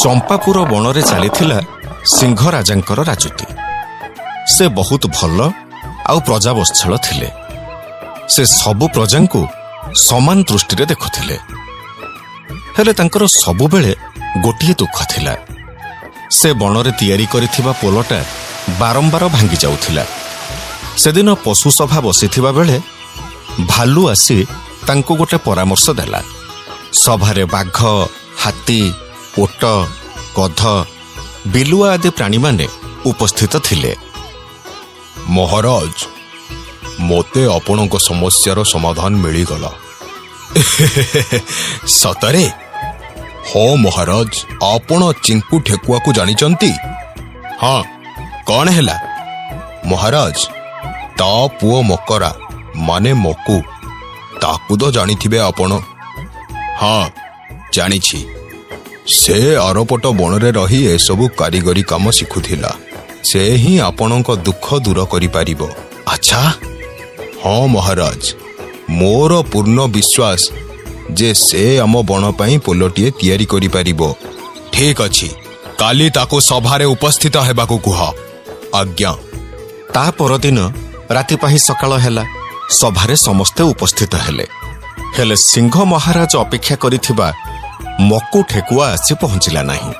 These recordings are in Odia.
ଚମ୍ପାପୁର ବଣରେ ଚାଲିଥିଲା ସିଂହ ରାଜାଙ୍କର ରାଜୁତି। ସେ ବହୁତ ଭଲ ଆଉ ପ୍ରଜାବତ୍ସଳ ଥିଲେ। ସେ ସବୁ ପ୍ରଜାଙ୍କୁ ସମାନ ଦୃଷ୍ଟିରେ ଦେଖୁଥିଲେ। ହେଲେ ତାଙ୍କର ସବୁବେଳେ ଗୋଟିଏ ଦୁଃଖ ଥିଲା, ସେ ବଣରେ ତିଆରି କରିଥିବା ପୋଲଟା ବାରମ୍ବାର ଭାଙ୍ଗି ଯାଉଥିଲା। ସେଦିନ ପଶୁ ସଭା ବସିଥିବା ବେଳେ ଭାଲୁ ଆସି ତାଙ୍କୁ ଗୋଟେ ପରାମର୍ଶ ଦେଲା। ସଭାରେ ବାଘ, ହାତୀ, ଓଟ, ଗଧ, ବିଲୁଆ ଆଦି ପ୍ରାଣୀମାନେ ଉପସ୍ଥିତ ଥିଲେ। ମହାରାଜ, ମୋତେ ଆପଣଙ୍କ ସମସ୍ୟାର ସମାଧାନ ମିଳିଗଲା। ସତରେ? ହଁ ମହାରାଜ। ଆପଣ ଚିଙ୍କୁ ଠେକୁଆକୁ ଜାଣିଛନ୍ତି? ହଁ, କଣ ହେଲା? ମହାରାଜ, ତା ପୁଅ ମକରା ମାନେ ମକୁ, ତାକୁ ତ ଜାଣିଥିବେ ଆପଣ? ହଁ, ଜାଣିଛି। ସେ ଆରପଟ ବଣରେ ରହି ଏସବୁ କାରିଗରୀ କାମ ଶିଖୁଥିଲା। ସେ ହିଁ ଆପଣଙ୍କ ଦୁଃଖ ଦୂର କରିପାରିବ। ଆଚ୍ଛା? ହଁ ମହାରାଜ, ମୋର ପୂର୍ଣ୍ଣ ବିଶ୍ୱାସ ଯେ ସେ ଆମ ବଣ ପାଇଁ ପୋଲଟିଏ ତିଆରି କରିପାରିବ। ଠିକ ଅଛି, କାଲି ତାକୁ ସଭାରେ ଉପସ୍ଥିତ ହେବାକୁ କୁହ। ଆଜ୍ଞା। ତା ପରଦିନ ରାତି ପାହି ସକାଳ ହେଲା। ସଭାରେ ସମସ୍ତେ ଉପସ୍ଥିତ ହେଲେ। ହେଲେ ସିଂହ ମହାରାଜ ଅପେକ୍ଷା କରିଥିବା ମକୁ ଠେକୁଆ ଆସି ପହଞ୍ଚିଲା ନାହିଁ।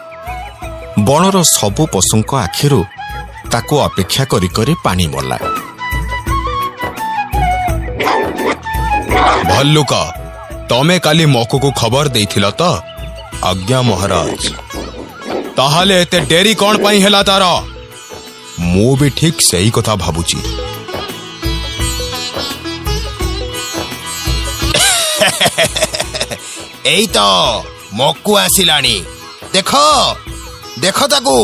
ବଣର ସବୁ ପଶୁଙ୍କ ଆଖିରୁ ତାକୁ ଅପେକ୍ଷା କରି କରି ପାଣି ମଲା। ଭଲ୍ଲୁକ, ତମେ କାଲି ମକୁକୁ ଖବର ଦେଇଥିଲ ତ? ଆଜ୍ଞା ମହାରାଜ। ତାହେଲେ ଏତେ ଡେରି କଣ ପାଇଁ ହେଲା ତାର? ମୁଁ ବି ଠିକ ସେଇ କଥା ଭାବୁଛି। ଏଇ ତ ମକୁ ଆସିଲାଣି। ଦେଖ ଦେଖ ତାକୁ,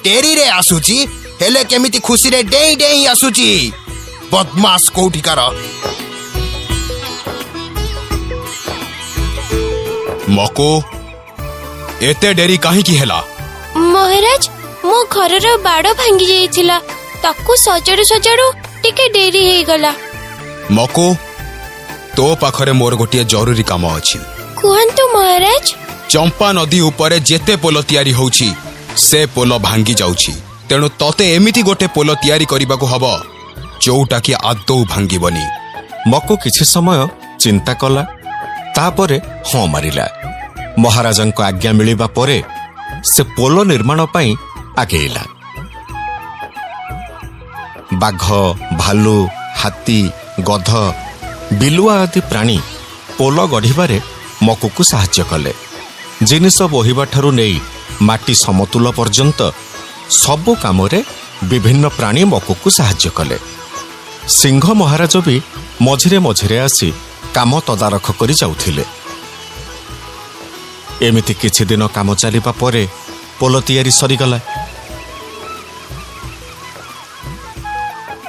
ଡେରିରେ ଆସୁଛି ହେଲେ କେମିତି ଖୁସିରେ ଡେଇଁ ଡେଇଁ ଆସୁଛି। ବଦମାସ କୋଉଠିକାର। ମକୁ, ଏତେ ଡେରି କାହିଁକି ହେଲା? ମହାରାଜ, ମୋ ଘରର ବାଡ଼ ଭାଙ୍ଗି ଯାଇଥିଲା, ତାକୁ ସଜାଡୁ ସଜାଡୁ ଟିକେ ଡେରି ହେଇଗଲା। ମକୁ, ତୋ ପାଖରେ ମୋର ଗୋଟିଏ ଜରୁରୀ କାମ ଅଛି। କୁହନ୍ତୁ ମହାରାଜ। ଚମ୍ପା ନଦୀ ଉପରେ ଯେତେ ପୋଲ ତିଆରି ହଉଛି ସେ ପୋଲ ଭାଙ୍ଗି ଯାଉଛି। ତେଣୁ ତତେ ଏମିତି ଗୋଟେ ପୋଲ ତିଆରି କରିବାକୁ ହବ ଯୋଉଟା କି ଆଦୌ ଭାଙ୍ଗିବନି। ମକୁ କିଛି ସମୟ ଚିନ୍ତା କଲା, ତାପରେ ହଁ ମାରିଲା। ମହାରାଜାଙ୍କ ଆଜ୍ଞା ମିଳିବା ପରେ ସେ ପୋଲ ନିର୍ମାଣ ପାଇଁ ଆଗେଇଲା। ବାଘ, ଭାଲୁ, ହାତୀ, ଗଧ, ବିଲୁଆ ଆଦି ପ୍ରାଣୀ ପୋଲ ଗଢ଼ିବାରେ ମକୁକୁ ସାହାଯ୍ୟ କଲେ। ଜିନିଷ ବୋହିବାଠାରୁ ନେଇ ମାଟି ସମତୁଲ ପର୍ଯ୍ୟନ୍ତ ସବୁ କାମରେ ବିଭିନ୍ନ ପ୍ରାଣୀ ମକୁକୁ ସାହାଯ୍ୟ କଲେ। ସିଂହ ମହାରାଜ ବି ମଝିରେ ମଝିରେ ଆସି କାମ ତଦାରଖ କରି ଯାଉଥିଲେ। ଏମିତି କିଛି ଦିନ କାମ ଚାଲିବା ପରେ ପୋଲ ତିଆରି ସରିଗଲା।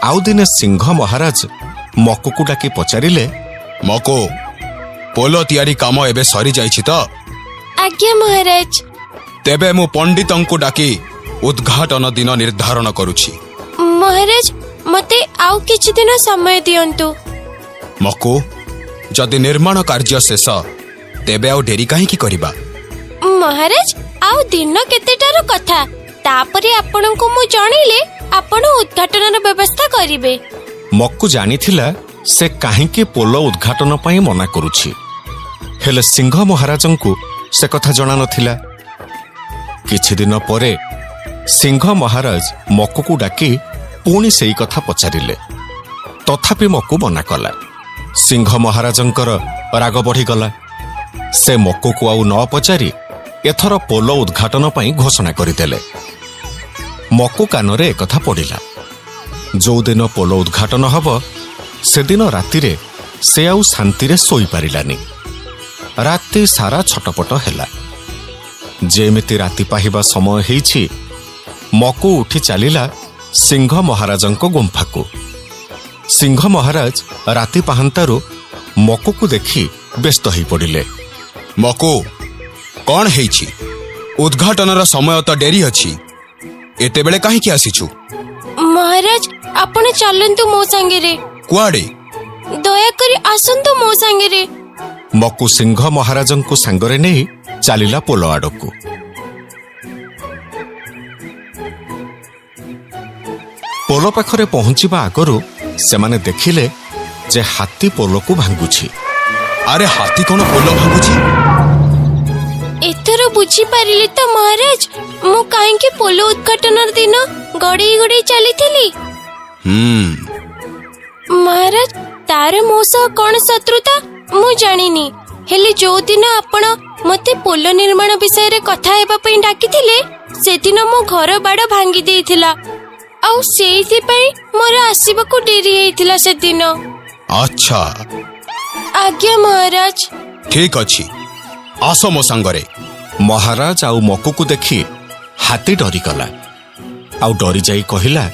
ଆଉ ଦିନେ ସିଂହ ମହାରାଜ ମକୁକୁ ଡାକି ପଚାରିଲେ, ମକୁ, ପୋଲ ତିଆରି କାମ ଏବେ ସରିଯାଇଛି ତ? ଆଜ୍ଞା ମହାରାଜ। ତେବେ ମୁଁ ପଣ୍ଡିତଙ୍କୁ ଡାକି ଉଦ୍ଘାଟନ ଦିନ ନିର୍ଦ୍ଧାରଣ କରୁଛି। ମହାରାଜ, ମତେ ଆଉ କିଛି ଦିନ ସମୟ ଦିଅନ୍ତୁ। ମକୁ, ଯଦି ନିର୍ମାଣ କାର୍ଯ୍ୟ ଶେଷ, ତେବେ ଆଉ ଡେରି କାହିଁକି କରିବା? ମହାରାଜ, ଆଉ ଦିନ କେତେଟାର କଥା, ତାପରେ ଆପଣଙ୍କୁ ମୁଁ ଜଣେଇଲେ ଆପଣ ଉଦ୍ଘାଟନର ବ୍ୟବସ୍ଥା କରିବେ। ମକୁ ଜାଣିଥିଲା ସେ କାହିଁକି ପୋଲ ଉଦ୍ଘାଟନ ପାଇଁ ମନା କରୁଛି, ହେଲେ ସିଂହ ମହାରାଜଙ୍କୁ ସେ କଥା ଜଣା ନଥିଲା। କିଛି ଦିନ ପରେ ସିଂହ ମହାରାଜ ମକୁକୁ ଡାକି ପୁଣି ସେଇ କଥା ପଚାରିଲେ। ତଥାପି ମକୁ ମନା କଲା। ସିଂହ ମହାରାଜଙ୍କର ରାଗ ବଢ଼ିଗଲା। ସେ ମକୁକୁ ଆଉ ନ ପଚାରି ଏଥର ପୋଲ ଉଦ୍ଘାଟନ ପାଇଁ ଘୋଷଣା କରିଦେଲେ। ମକୁ କାନରେ ଏକଥା ପଡ଼ିଲା। ଯୋଉଦିନ ପୋଲ ଉଦ୍ଘାଟନ ହେବ ସେଦିନ ରାତିରେ ସେ ଆଉ ଶାନ୍ତିରେ ଶୋଇପାରିଲାନି। ରାତି ସାରା ଛଟପଟ ହେଲା। ଯେମିତି ରାତି ପାହିବା ସମୟ ହେଇଛି, ମକୁ ଉଠି ଚାଲିଲା ସିଂହ ମହାରାଜଙ୍କ ଗୁମ୍ଫାକୁ। ସିଂହ ମହାରାଜ ରାତି ପାହାନ୍ତାରୁ ମକୁକୁ ଦେଖି ବ୍ୟସ୍ତ ହୋଇପଡ଼ିଲେ। ମକୁ, କଣ ହେଇଛି? ଉଦ୍ଘାଟନର ସମୟ ତ ଡେରି ଅଛି, ଏତେବେଳେ କାହିଁକି ଆସିଛୁ? ମହାରାଜ, ଆପଣ ଚାଲନ୍ତୁ ମୋ ସାଙ୍ଗରେ। କୁଆଡ଼େ? ଦୟାକରି ଆସନ୍ତୁ ମୋ ସାଙ୍ଗରେ। ମକୁ ସିଂହ ମହାରାଜଙ୍କୁ ସାଙ୍ଗରେ ନେଇ ଚାଲିଲା ପୋଲ ଆଡ଼କୁ। ପୋଲ ପାଖରେ ପହଞ୍ଚିବା ଆଗରୁ ସେମାନେ ଦେଖିଲେ ଯେ ହାତୀ ପୋଲକୁ ଭାଙ୍ଗୁଛି। ଆରେ, ହାତୀ କଣ ପୋଲ ଭାଙ୍ଗୁଛି? ଏଥର ବୁଝିପାରିଲେ ତ ମହାରାଜ, ମୁଁ କାହିଁକି ପୋଲ ଉଦ୍ଘାଟନର ଦିନ ଗଡେଇ ଗଡେଇ ଚାଲିଥିଲି? ହୁଁ। ମହାରାଜ, ତାର ମୋ ସହ କଣ ଶତ୍ରୁତା ମୁଁ ଜାଣିନି, ହେଲେ ଯୋଉଦିନ ଆପଣ ମତେ ପୋଲ ନିର୍ମାଣ ବିଷୟରେ କଥା ହେବା ପାଇଁ ଡାକିଥିଲେ, ସେଦିନ ମୋ ଘର ବାଡ଼ ଭାଙ୍ଗି ଦେଇଥିଲା, ଆଉ ସେଇଥିପାଇଁ ମୋର ଆସିବାକୁ ଡେରି ହେଇଥିଲା ସେଦିନ। ଆଚ୍ଛା। ଆଜ୍ଞା ମହାରାଜ। ଠିକ ଅଛି, ଆସ ମୋ ସାଙ୍ଗରେ। ମହାରାଜ ଆଉ ମକୁକୁ ଦେଖି ହାତୀ ଡରିଗଲା, ଆଉ ଡରିଯାଇ କହିଲା,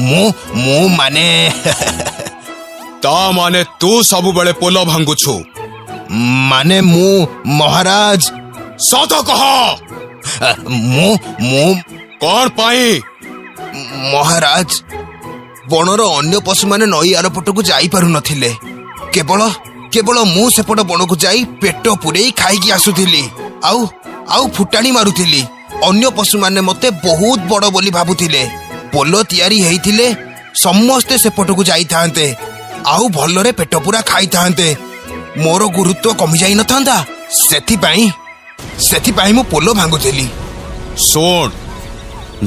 ମୁଁ ମାନେ, ତା ମାନେ ତୁ ସବୁବେଳେ ପୋଲ ଭାଙ୍ଗୁଛୁ? ମାନେ ମୁଁ ମହାରାଜ, ସତ କହ। ମୁଁ କଣ ପାଇଁ? ମହାରାଜ, ବଣର ଅନ୍ୟ ପଶୁମାନେ ନଈ ଆରପଟକୁ ଯାଇପାରୁନଥିଲେ, କେବଳ ମୁଁ ସେପଟ ବଣକୁ ଯାଇ ପେଟ ପୂରେଇ ଖାଇକି ଆସୁଥିଲି ଆଉ ଫୁଟାଣି ମାରୁଥିଲି। ଅନ୍ୟ ପଶୁମାନେ ମତେ ବହୁତ ବଡ ବୋଲି ଭାବୁଥିଲେ। ପୋଲ ତିଆରି ହେଇଥିଲେ ସମସ୍ତେ ସେପଟକୁ ଯାଇଥାନ୍ତେ ଆଉ ଭଲରେ ପେଟ ପୂରା ଖାଇଥାନ୍ତେ, ମୋର ଗୁରୁତ୍ୱ କମି ଯାଇନଥାନ୍ତା। ସେଥିପାଇଁ ମୁଁ ପୋଲ ଭାଙ୍ଗୁଥିଲି। ଶୁଣ,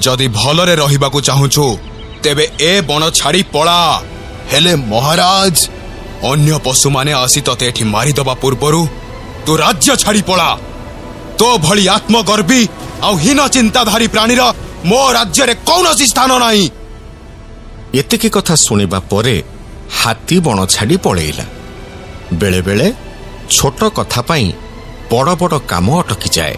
ଯଦି ଭଲରେ ରହିବାକୁ ଚାହୁଁଛୁ ତେବେ ଏ ବଣ ଛାଡି ପଳା। ହେଲେ ମହାରାଜ, ଅନ୍ୟ ପଶୁମାନେ ଆସି ତତେ ଏଠି ମାରିଦବା ପୂର୍ବରୁ ତୁ ରାଜ୍ୟ ଛାଡି ପଳା। ତୋ ଭଳି ଆତ୍ମଗର୍ବୀ ଆଉ ହୀନ ଚିନ୍ତାଧାରୀ ପ୍ରାଣୀର ମୋ ରାଜ୍ୟରେ କୌଣସି ସ୍ଥାନ ନାହିଁ। ଏତିକି କଥା ଶୁଣିବା ପରେ ହାତୀ ବଣ ଛାଡି ପଳେଇଲା। ବେଳେବେଳେ ଛୋଟ କଥା ପାଇଁ ବଡ଼ ବଡ଼ କାମ ଅଟକିଯାଏ।